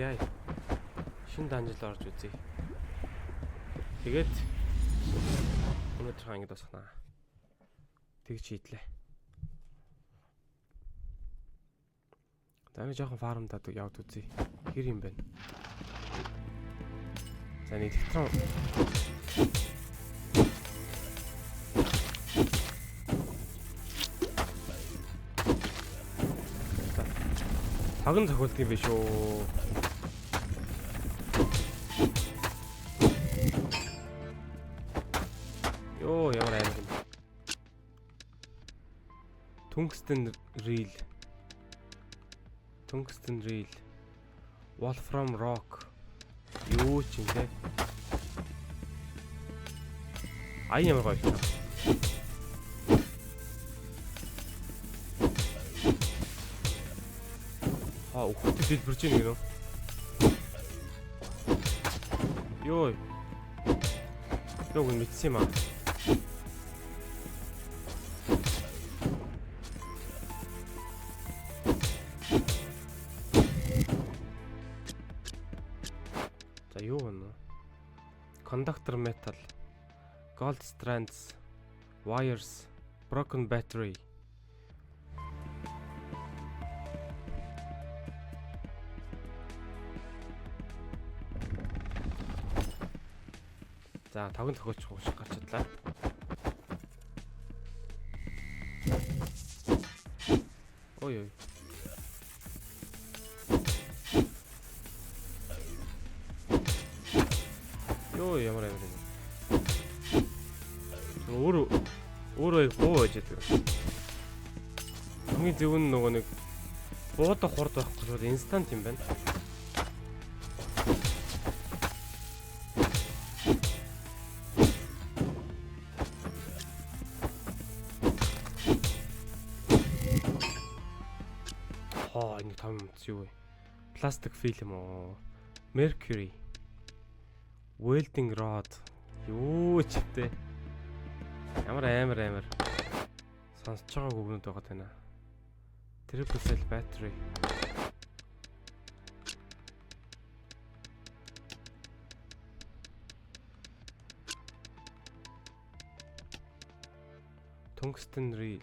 Одоо яа. Шинэ dungeon л орж үзье. Тэгээд өнөөдөр хаа ингэ дуусгана. Тэгж шийдлээ. За нэг жоохон farm даад явд үзье. Хэр юм бэ? За нэг электрон тогон цохиулдаг юм биш үү? Йоо, ямар амар юм. Tungsten reel. Tungsten reel. Wolfram rock. Юу ч юм те. Аян ямар гоё юм. А үхэлтэй дэлбэрч ийн гэнэ. Йоо. Йоо гэн мэдсэн юм аа. За юу вэ? Conductor metal, gold strands, wires, broken battery. За тогон зохиолч хуушиг гарч чадлаа. Ой ой. Йоо ямар амар юм. Өөр өөрөө буу байж байдаг. Хамгийн зөв нь нөгөө нэг буудах хурд байхгүй шууд instant юм байна. Хоо энэ том юм юу вэ? Plastic film уу? Mercury. Welding rod. Юу ч вэ? Ямар амар амар сонсож байгаа үгнүүд байгаа тань. Triple cell battery. Tungsten reel.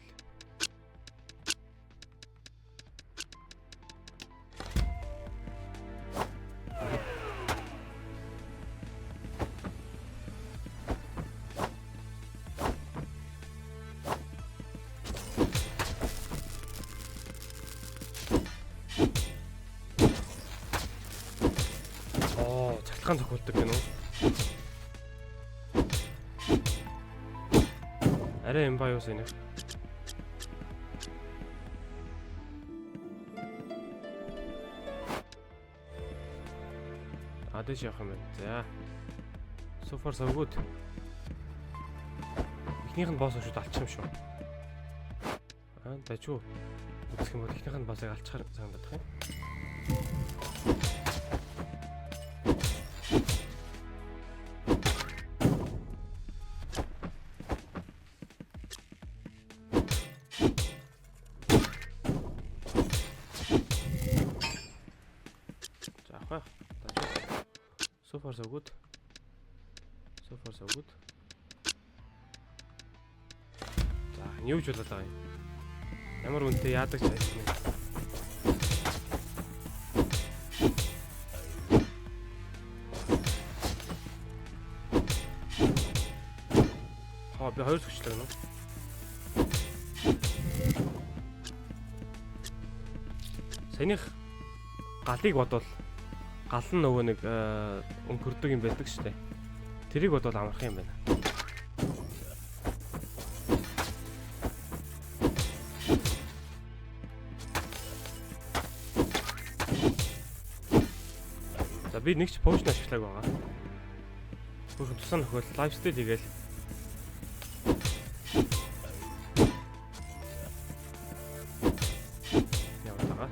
Оо, цахилгаан цохиулдаг гэнэ үү? Арай юм ба юу сэнэ? А дэш явах юм байна. За. So far so good. Эхнийх нь босс шууд алчих юм шүү. Аа, дажгүй. Үзэх юм бол эхнийх нь боссыг алчихаар санагдах юм. За авах байх. Дажгүй. So far so good. So far so good. За, энэ юу ч болоод байгаа юм. Ямар үнэтэй яадаг ч хайсан юм. Хаа би хоёр зүгчлээ гэнэ. Саяных галыг бодвол гал нь нөгөө нэг өнгөрдөг юм байдаг шүү дээ. Тэрийг бодвол амарх юм байна. За би нэг ч potion ашиглааг байгаа. Хөрхөн тусаа нөхөл lifesteal хийгээл. Яваад байгаа.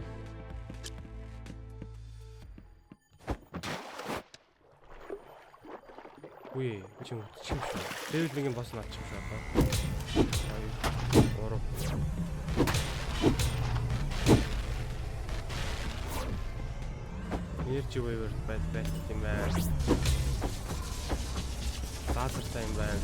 Үгүй, би чи утчих юм шүү. Level 1-ийн босс нь алчих юм шүү одоо. 2 3. Energy waiver байт юм байна. Лазертай юм байна.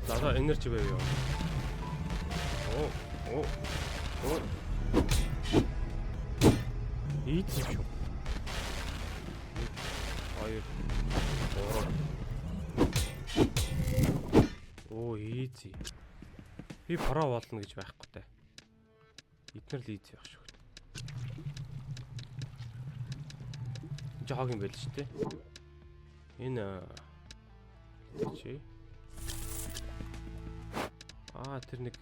За одоо energy wave яа. Оо, оо. Оо. Easy юм шүү. 1 2 3. Оо, easy. Би pro болно гэж байхгүй те. Эднэр л easy байх шүү. Энд чи хог юм байл шүү те. Энэ чи Аа, тэр нэг.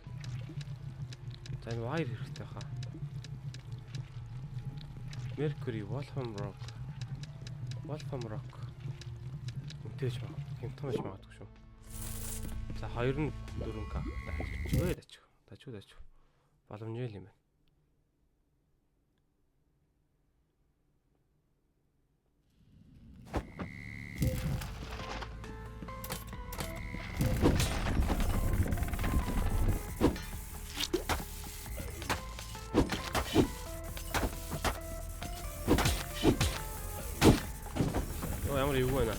За, энэ wire хэрэгтэй хаа. Mercury, Wolfram Rock. Wolfram Rock. Үнтэйж маа. Хямдхан байж магадгүй шүү. За, 2 нь 4К. Дачгүй дачгүй. Дачгүй дачгүй. Боломжтой юм байна. Йоо, ямар эвгүй байна.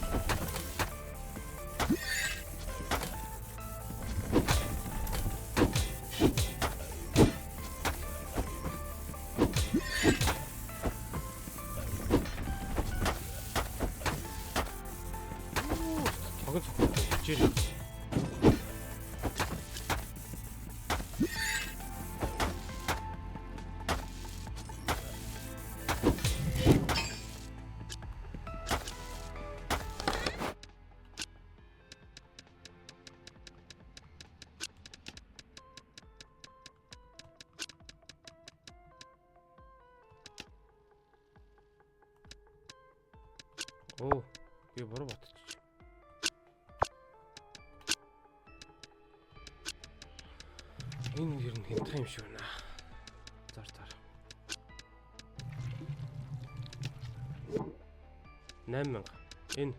Тогон цогтой хичээл. Оо, би буруу ботчих. Энэ ер нь хямдхан юм шиг байна. Зар зар. 8000. Энэ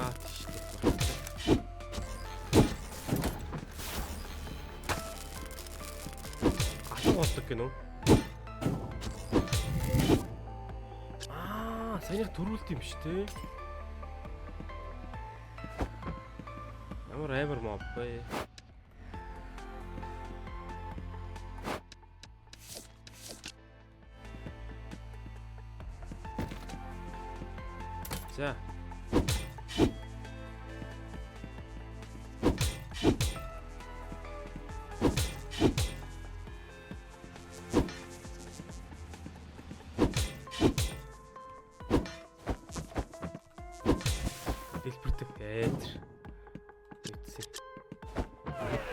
Аа, тийш дээ. Алга болдог гинөө. Аа, саяных төрүүлт юм шүү те. Ямар амар mob бэ? За. Дэлбэрдэг ээдэр. Мэдсэн.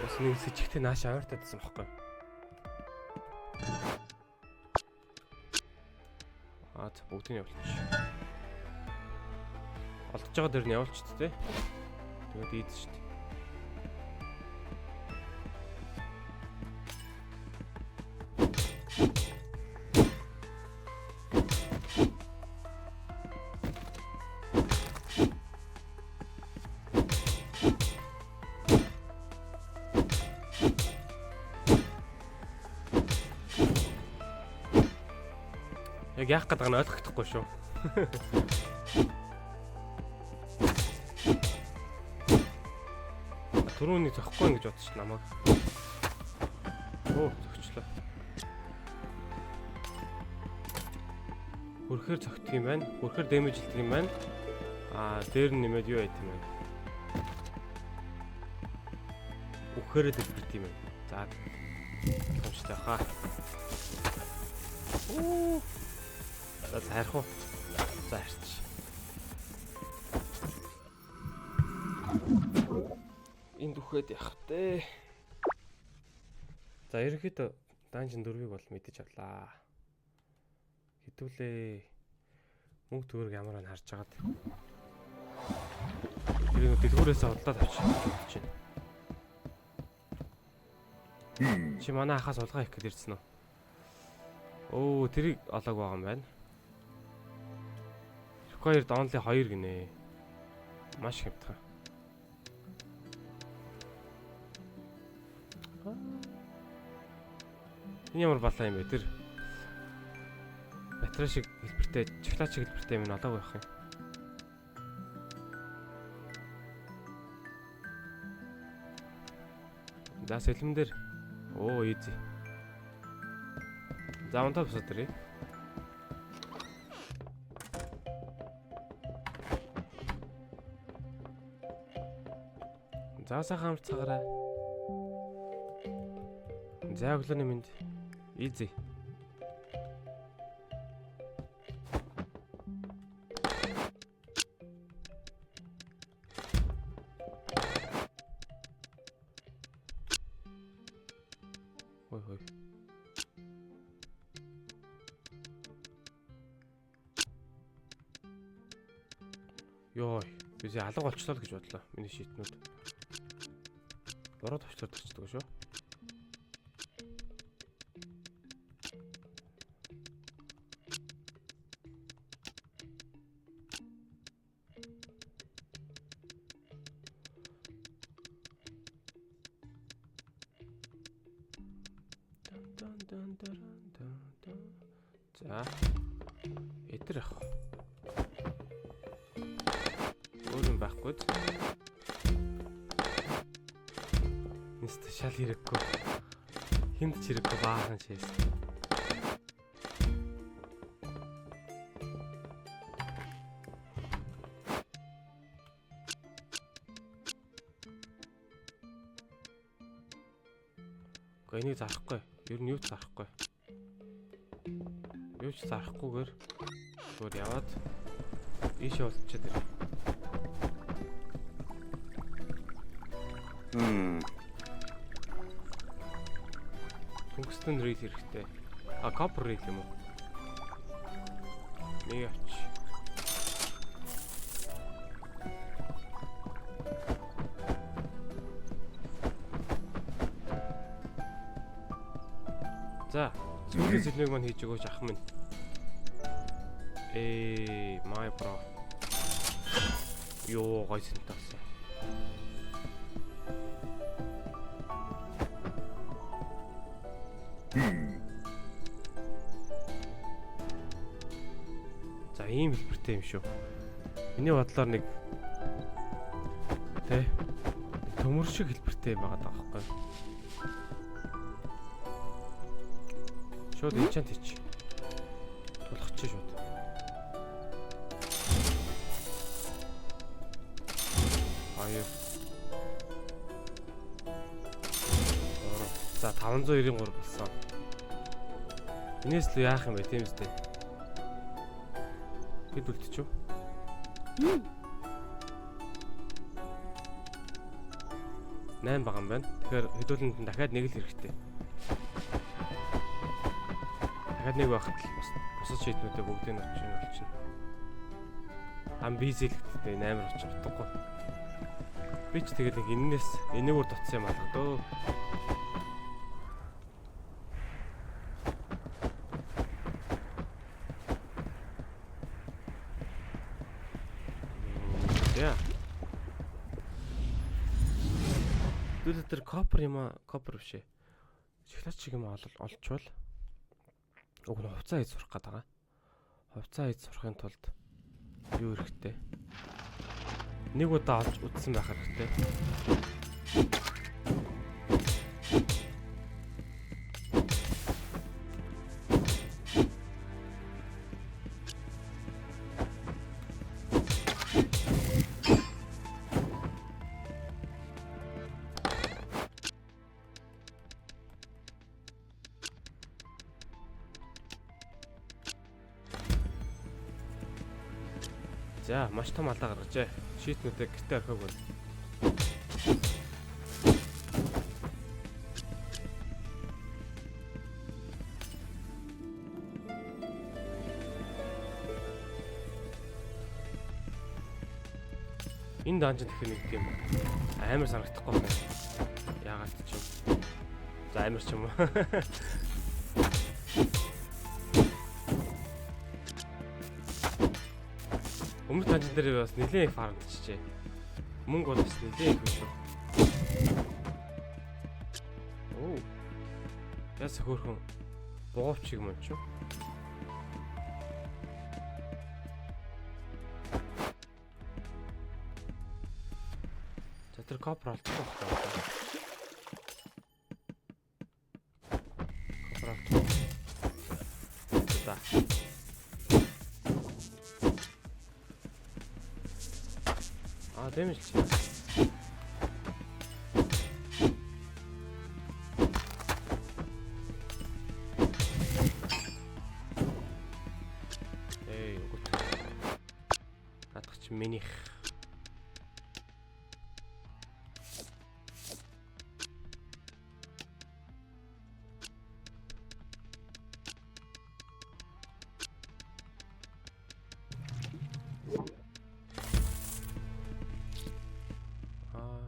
Бас нэг сэжигтэй нааш ойртоод байсан бохгүй. Аа, за, бүгдийг нь явуулчих. Олдож байгаа дээр нь явуулчих тээ. Тэгээд ийд шүү дээ. Яг яах гээд байгааг нь ойлгохдохгүй шүү. Түрүүний зөхгүй гэж бодчих намайг. Оо, зөгчлөө. Хөрхөр зөгтөх юм байна. Хөрхөр damage лдэг юм байна. Аа, дээр нь нэмээд юу байт юм бэ? Үхээрээ дэлбэрт юм байна. За, боломжтой хаа. Оо. За, зарих уу? За, харч. Энд үхээд явах тэ. За, ерөнхийдөө Dungeon 4-ийг бол мэдэж авлаа. Хэдүүлээ мөнгө төгрөг ямар байна харж агаад. Тэр нэг дэлгүүрээс худалдаад авчих гэж байна. Чи манай ахаас хулгай хийх гээд ирсэн үү? Өө, тэрийг олоог байгаа юм байна. Required only 2 гинэ. Маш хямдхан. Энэ ямар балаа юм бэ? Тэр батарей шиг хэлбэртэй, чиглаа шиг хэлбэртэй юм нь олоогүй байх юм. За, сэлэм дээр оо, easy. За, унтаа босоод ирье. За, сайхан амарцгаарай. За, өглөөний мэнд. Easy. Хой хой. Йой, би алга болчлоо л гэж бодлоо. Миний sheet нүүд. Буруу товчлоор төрчдөг шүү. Дун дун дун дун дун. За. Этэр ах. Өөр юм байхгүй. Нэст шал хэрэггүй. Хүнд ч хэрэггүй баахан chest. Гэхдээ энийг зарахгүй. Ер нь юу ч зарахгүй. Юу ч зарахгүйгээр зүгээр яваад ийшээ болчиход ирээ. Tungsten rail хэрэгтэй. А, copper rail юм уу? Нэг авч. За, сүүлийн сэлмийг маань хийж өгөөч, ах минь. Ээ, my bro. Йоо, гой сэнтэй болсон. За, ийм хэлбэртэй юм шүү. Миний бодлоор нэг тэ төмөр шиг хэлбэртэй юм байгаа даа байхгүй. Шууд enchant хийч. Тулах чи шууд. Хоёр. Гурав. За, 593 болсон. Энэс л яах юм бэ, тийм үстэй? Хэд үлдчихв? 8 байгаа юм байна. Тэгэхээр хэдүүлэнд нь дахиад нэг л хэрэгтэй. Дахиад нэг байхад л бас бусад sheet нүүдээ бүгдийг нь очиж болчихно. Ам busy лэгдтэй 8 очих утгагүй. Би ч тэгээд нэг энэнээс энэгээр дутсан юм алга дөө. Яа. Дүүл тэр copper юм аа, copper биш ээ. Шоколад шиг юм олчвол уг нь хувцас хийж сурах гээд байгаа. Хувцас хийж сурахын тулд юу хэрэгтэй? Нэг удаа олж үтсэн байх хэрэгтэй. За, маш том алдаа гаргажээ. Sheet нүүдээ гэртээ орхиог байна. Энэ dungeon тэгэхээр нэг тийм амар санагдахгүй байна. Яагаад ч юм. За, амар ч юм уу. Өмнөх dungeon дээр бас нэлээд их farm дчихжээ. Мөнгө бол бас нэлээд их шүү. Оо. Яс хөөрхөн бугуувч юм уу чи? За, тэр copper олдохгүй байх таа. Copper олдохгүй. За. Аа, damage чи. Эй, үгүй. Наадах чи минийх. Аа.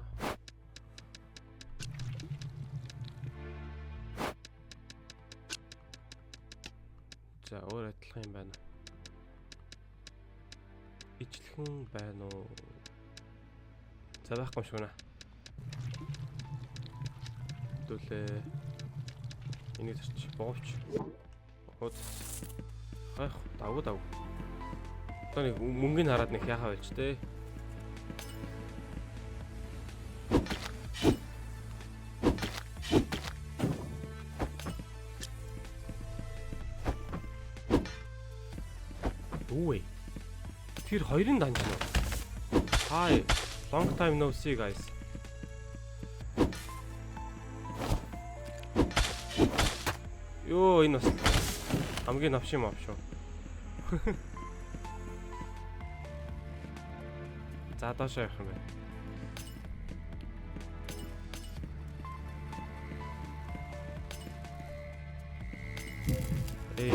За, өөр адилхан юм байна. Ижлэхэн байна уу? За, байхгүй юм шиг байна. Хэдүүлээ. Энийг зарч, буувч. Хууд. Хайх, давгүй давгүй. Одоо нэг мөнгөний хараад нэг яхаа болж тээ. Юу вэ? Тэр хоёрын dungeon уу? Hi, long time no see, guys. Йоо, энэ бас хамгийн новшин mob шүү. За, доошоо явах юм байна. Эй.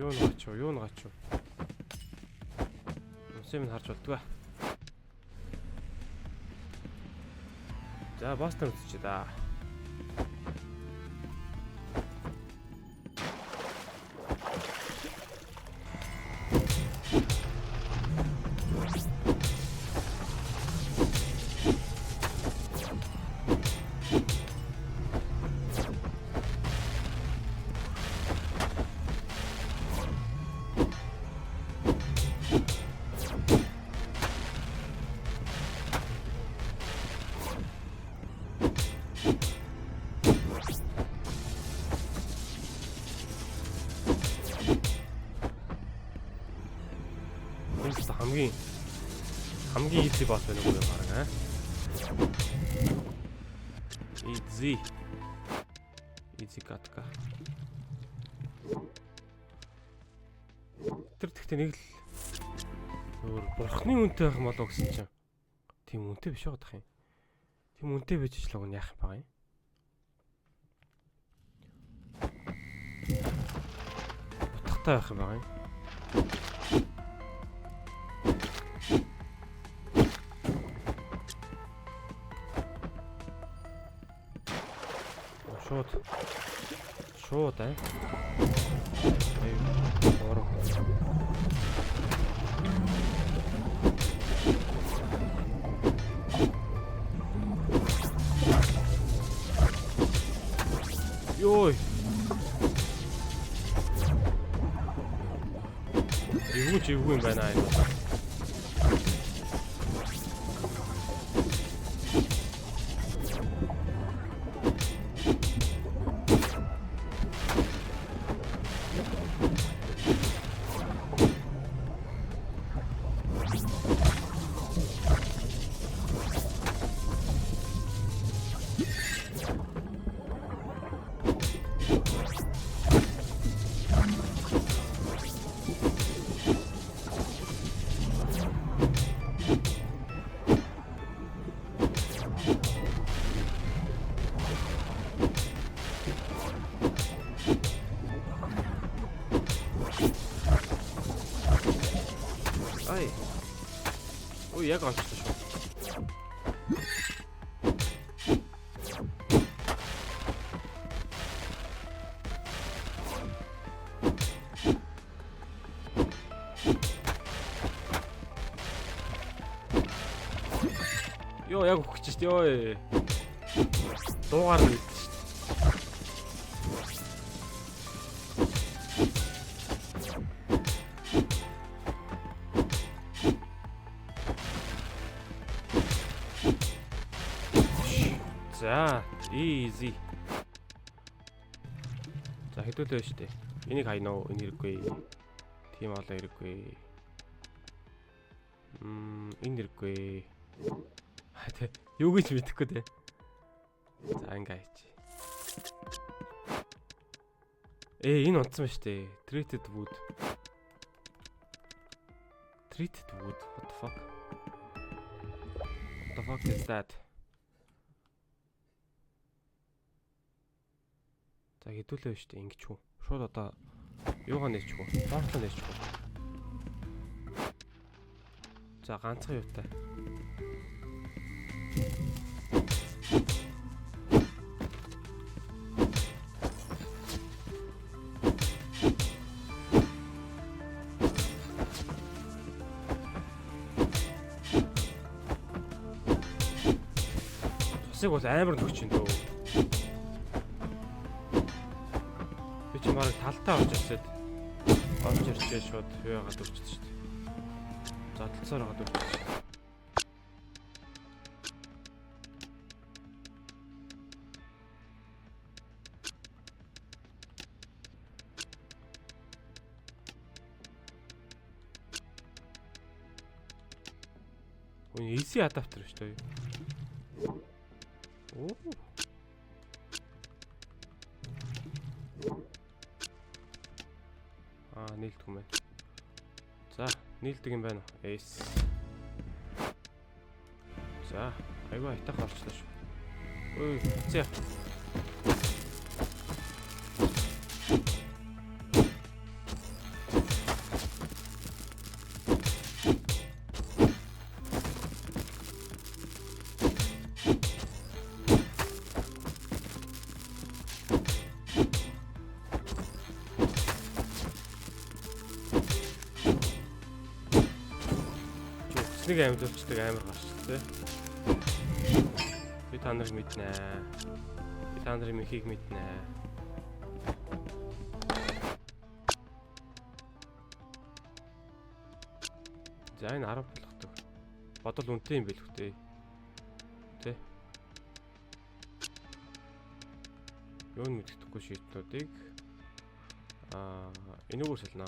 Юу нэг ачуу, юу нэг ачуу. Усын минь харж болдгоо. За, Бостон үзчихье да. Энэ ч хамгийн хамгийн easy boss байна уу баг аа. Easy. Easy катка. Тэр тэгтээ нэг л өөр бурхны үнэтэй байх юм болов гэсэн чинь тийм үнэтэй биш байгаа юм. Тийм үнэтэй байж ч луг нь яах юм байгаа юм. Утгатай байх юм байгаа юм. Шууд. Шууд аа. 2 3. Йой. Эвгүй ч эвгүй юм байна энэ. Ой, яг онцлоо шүү. Йоо, яг өгч шүү дээ. Йоо. Дуугаар нь идсэн шүү дээ. За, easy. За, хэдүүлээ шүү дээ. Энийг хайна уу? Энэ хэрэггүй. Тийм олон хэрэггүй. Энэ хэрэггүй. Тэ. Юу гэж мэдэхгүй те. За, ингээ хайч. Энэ унтсан ба шүү дээ. Treated wood. Treated wood. What the fuck? What the fuck is that? За, хэдүүлээ шүү дээ. Ингэч үү. Шууд одоо юугаа нээчих үү? Портлоо нээчих үү? За, ганцхан юутай. Цусыг бол амар нөхч юм дөө. Би чи бараг талтаа орж ирсэд орж ирчээ шууд юу яагаад өрчдөг шүү дээ. Задлцаар яагаад өрчдөг шүү дээ. Үн easy adapter шүү дээ. Оо. Аа, нийлдэг юм байна. За, нийлдэг юм байна уу? Эс. За, айгүй айтайхан орчлоо шүү. Ой, зэ. Үхснийг амьдуулцдаг амар гарч тий. Би та нарыг мэднэ. Би та нарын мэхийг мэднэ. За, энэ 10 болгодог. Бодол үнэтэй юм билүү те. Тэ. Юу нь мэддэхгүй шийднүүдийг энэгээр солино.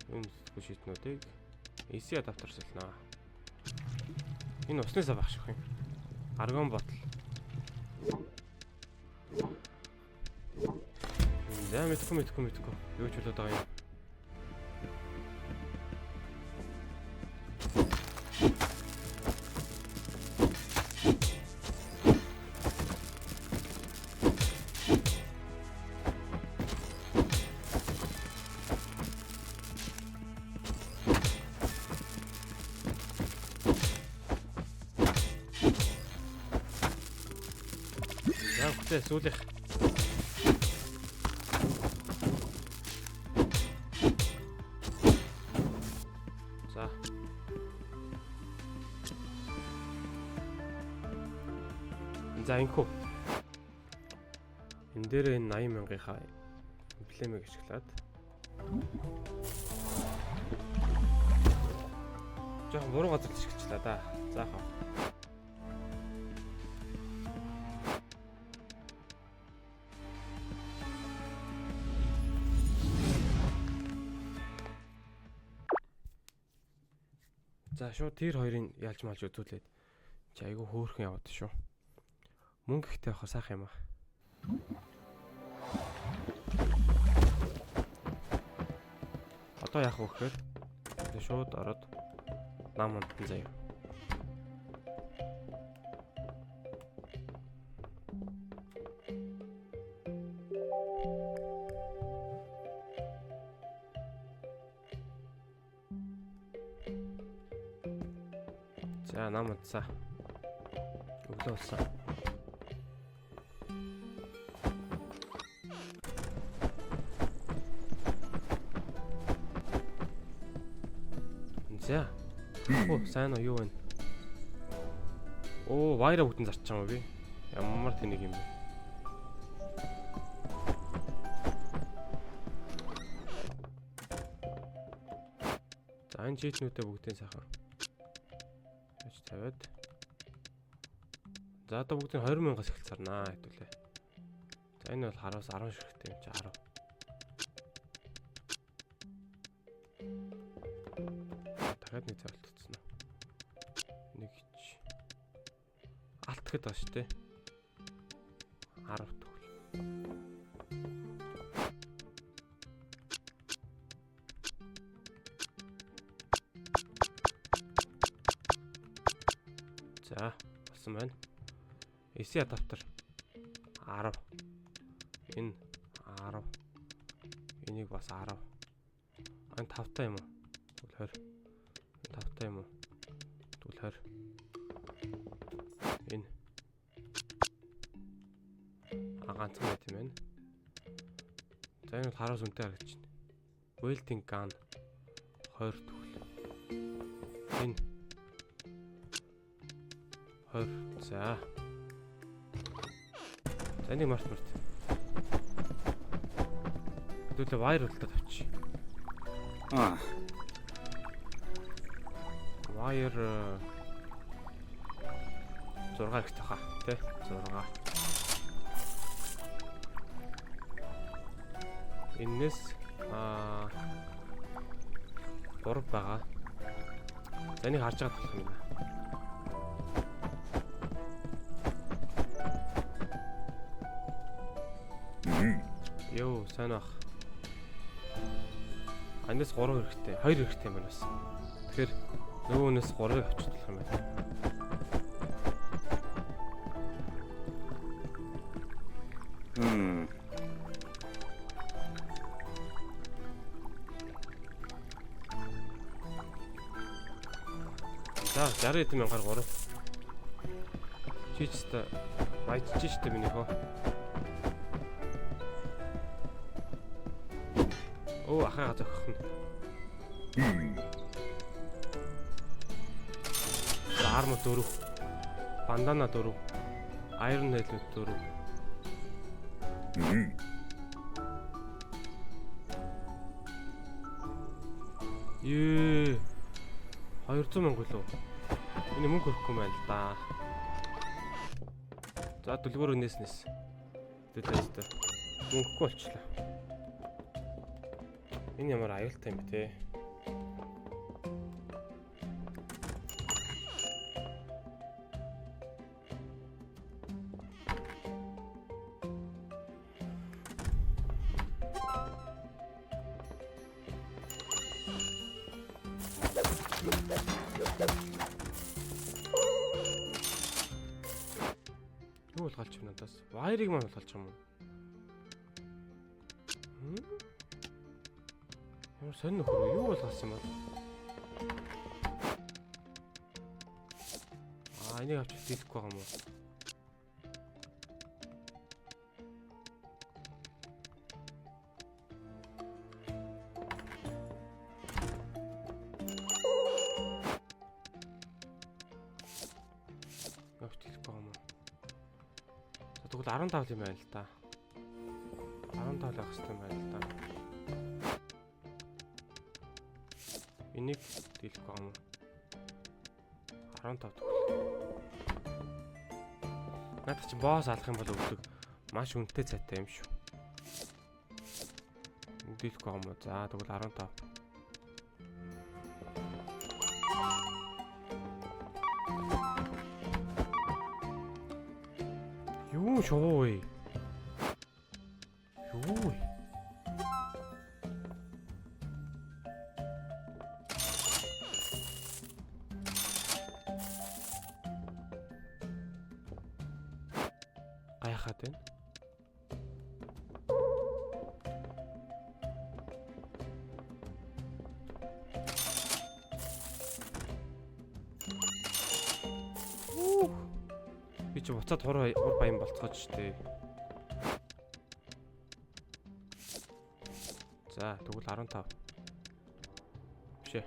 Юу мэддэхгүй шийднүүдийг AC адаптер солино. Энэ усны сав ах шиг юм. Аргон ботл. За, мэдхгүй. Юу ч болоод байгаа юм. За, үхтэй сүүлийнх. За. За, инхүү. Энэ дээр энэ 80 мянгийнхаа эмблемийг ашиглаад жоохон буруу газар ашиглчлаа да. За хаа. За, шууд тэр хоёрын ялж малж үзүүлээд чи айгүй хөөрхөн яваад шүү. Мөнгө ихтэй явах сайхан юм аа. Одоо яах вэ гэхээр шууд ороод нам унтан заяа. За нам унтсаа. Өглөө болсон. За. Оо, сайн уу юу вэ? Оо, вайра бүгдэн зарчих юм уу би? Ямар тэнэг юм бэ? За энэ читнүүдээ бүгдийг сайхан яаж тавиад. За одоо бүгдийг 20 мянгаас эхэлж зарнаа хэдүүлээ. За энэ бол 10-аас 10 ширхтээ юм чи 10. Дахиад нэг зарлагдсан уу? Нэг ч алт гэхэд байгаа шүү дээ. 10 тэгвэл. За болсон байна. AC адаптер 10. Энэ 10. Энийг бас 10. Энэ 5 та юм уу? Тэгвэл 20. Энэ 5 та юм уу? Тэгвэл 20. Энэ ганцхан байт юм байна. За энэ бол хараас үнэтэй харагдаж байна. Welding gun 20 тэгвэл. Энэ 20. За. За энийг март. Хэдүүлээ wire хөлтөд авчи. Аа. Wire 6 хэрэгтэй хаа, тий? 6. Эннээс 3 байгаа. За энийг харж байгаа болох юм байна. Йоо, сайн ах. Анаас 3 хэрэгтэй, 2 хэрэгтэй юм байна бас. Тэгэхээр нөгөө хүнээс 3-ыг авчиж болох юм байна. За 60 хэдэн мянгаар 3. Чи ч та баяжж штэ миний хөө. Оо ахыгаа зохих нь. За армор 4. Бандана 4. Iron helmet 4. Ее 200 мянга лөө. Энэ мөнгө өрөхгүй юм байна л да. За дэлгүүр нээс нээс. Дэлгээс мөнгөгүй болчлаа. Энэ ямар аюултай юм бэ те. Юу булгалч юм надаас? Вайрыг маань булгалч юм уу? Ямар сонь нөхөр вэ? Юу булгалсан юм бол? Аа, энийг авч дийлэхгүй байгаа юм уу? Авч дийлэхгүй байгаа юм уу? За тэгвэл 15 юм байна л да. 15 авах хэрэгтэй юм байна л да. Энийг дийлэхгүй байгаа юм уу? 15 тэгвэл. Надад чи босс алах юм бол өгдөг маш үнэтэй цайтай юм шүү. Дийлэхгүй байгаа юм уу? За тэгвэл 15. Юу шоу вэ? Юу вэ? Гайхаад байна. Чи буцаад хур баян болцгооч штэ. За тэгвэл 15. Биш ээ.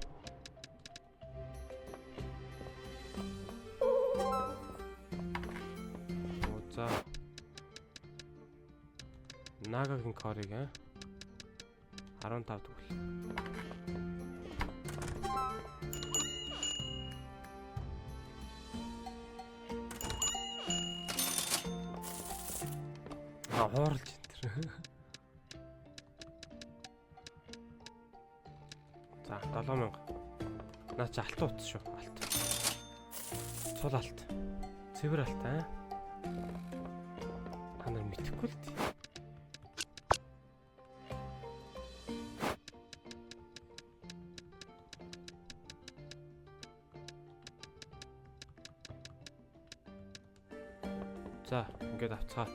Оо за. Нагагийн корыг аа 15 тэгвэл. А хууралж энэ төр. За 7000. Наа чи алт утас шүү. Алт. Цул алт. Цэвэр алт аа. Та нар мэдэхгүй л дээ. За ингээд авцгаа.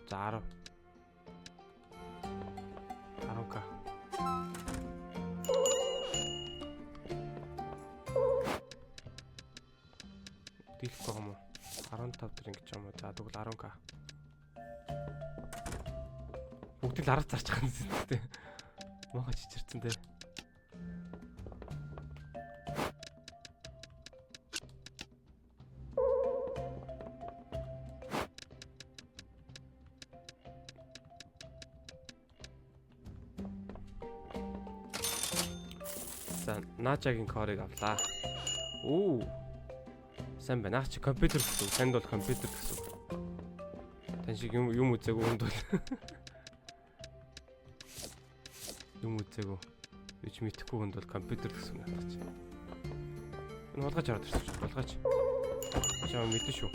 За 10. 10к. Дийлэх байгаа юм уу? 15 дээр ингэж юм уу? За тэгвэл 10к. Бүгд л арга зарч байгаа юм зү. Мохо чичирсэн дээ. За Наажагийн корыг авлаа. Оо. Сайн байна. Наа чи компьютер гэсэн үг. Танд бол компьютер гэсэн үг. Тан шиг юм үзээгүй хүнд бол юм үзээгүй. Юу ч мэдэхгүй хүнд бол компьютер гэсэн үг надад чи. Энэ хулгайч ороод ирсэн шүү. Хулгайч. Чам мэдэн шүү.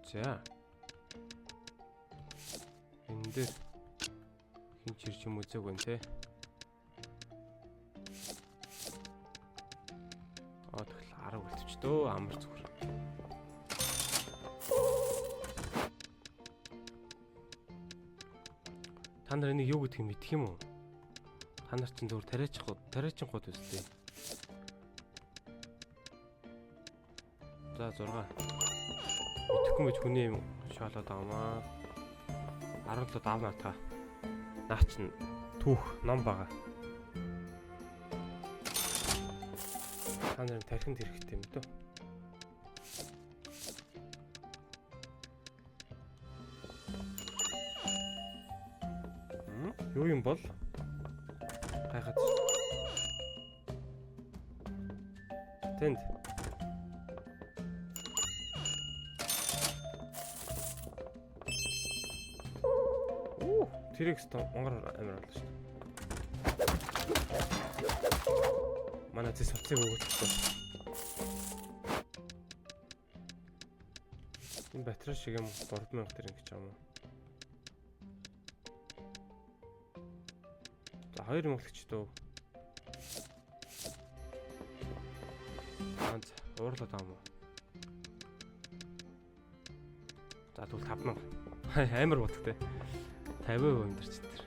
За. Энэ дээр хин ч ирж юм үзээгүй нэ тэ. Аа тэгэл 10 үлдчихдөө амар зүгээр. Та нар энийг юу гэдгийг мэдэх юм уу? Та нар чинь зүгээр тариачин гууд үстэй. За 6. Мэдэхгүй мэж хүний юм шоолоод байгаа маа. 17 давнаа та. Наа чин түүх ном байгаа. Та нарын тархинд хэрэгтэй юм дөө. Юу юм бол? Гайхаад. Тэнд. Оо, T-Rex онгор амир боллоо шүү дээ. Манай зэс утсыг өгөөхгүй. Энэ батарей шиг юм 3000 дээр ингэж юм уу? За 2000 л ч дөө. Аа за уурлаад байгаа юм уу? За тэгвэл 5000. Амар бодогтой. 50% өндөрч тэр.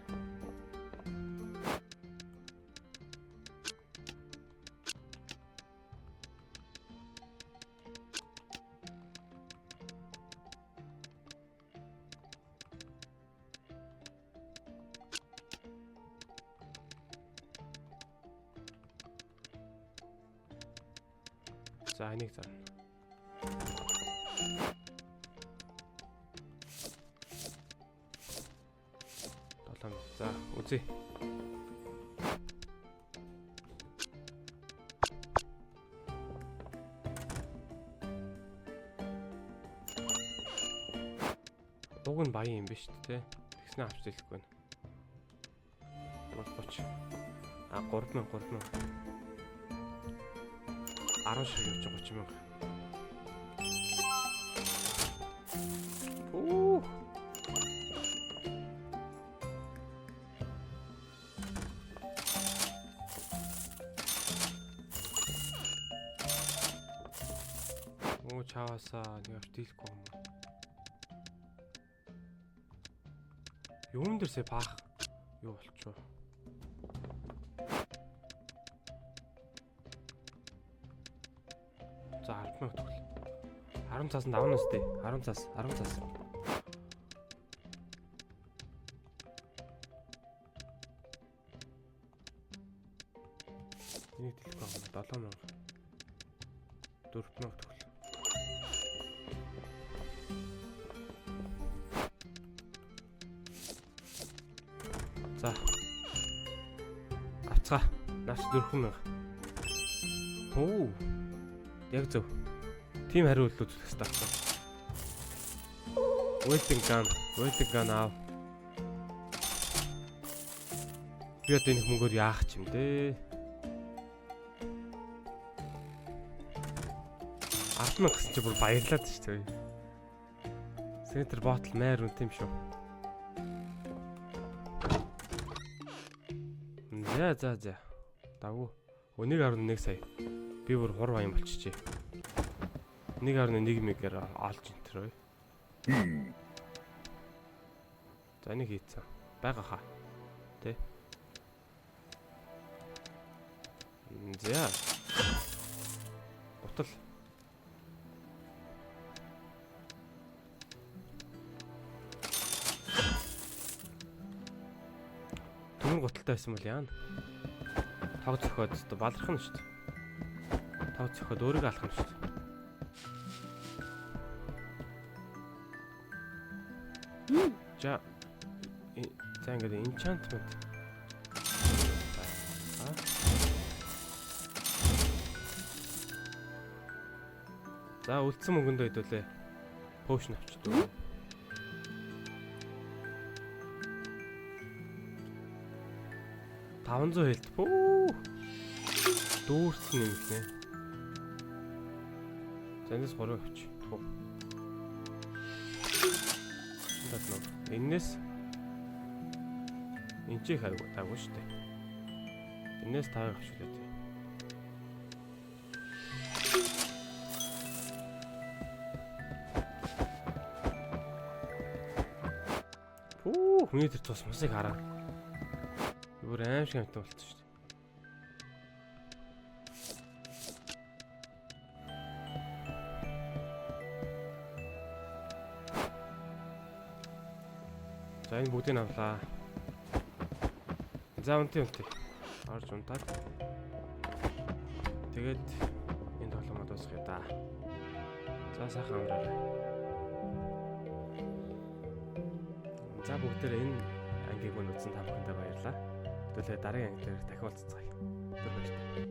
За энийг зарна. 7000. За үзье. Уг нь баян юм биш үү те? Тэгснэ авч зэлэхгүй байна. 30. А 3000 3000. 10 шиг явж 30,000. Пүү. Чаваасаа нэг авч дийлэхгүй юм уу? Юун дээрсээ баах юу болчихоо. За 10,000 төгөл. 10 цаас нь давна үстэй. 10 цаас, 10 цаас. Энийг дэлэхгүй юм 7,000. 4,000 төгөл. За. Авцгаа. Наач 4,000. Хөө. Яг зөв. Тим хариу үйлдэл үзүүлэх хэрэгтэй байна. Welding gun, welding gun аав. Би одоо энэ мөнгөөр яах ч юм бэ? 10,000 гэсэн чи бүр баярлаад шүү дээ. Сенатор ботл майр үнт юм шүү. За за за. Давгүй. 1.1 сая. Би бүр хур баян болчихжээ. 1.1 мегээр олж энтерөө. За энийг хийцэн. Бага хаа. Тэ. За. Гутал. Төмөр гуталтай байсан бол яана? Тог зөхиод өстө баларх нь шүү дээ. Тог зөхиод өөрийгөө алах нь шүү дээ. За за ингээд enchantment. За үлдсэн мөнгөндөө хэдүүлээ. Potion авчдуу. 500 хэлт. Пүү. Дүүрсэн юм гинэ. За энэс 3 авч. Туу. 37. Эннээс энэ ч их айгуу таагүй шүү дээ. Энээс 5-ыг авч үлээ. Пүү, хүний тэр цус мусыг хараа. Бүр аим шиг амтан болчихсон шүү дээ. За энэ бүгдийг авлаа. За унтын унтыг. Орж унтаад. Тэгээд энэ тоглоомоо дуусгая да. За сайхан амраарай. За бүгдээрээ энэ ангийг мөн үзсэн та бүхэндээ баярлалаа. Хэдүүлээ дараагийн анги дээр дахин уулзцгаая. Түр баяртай.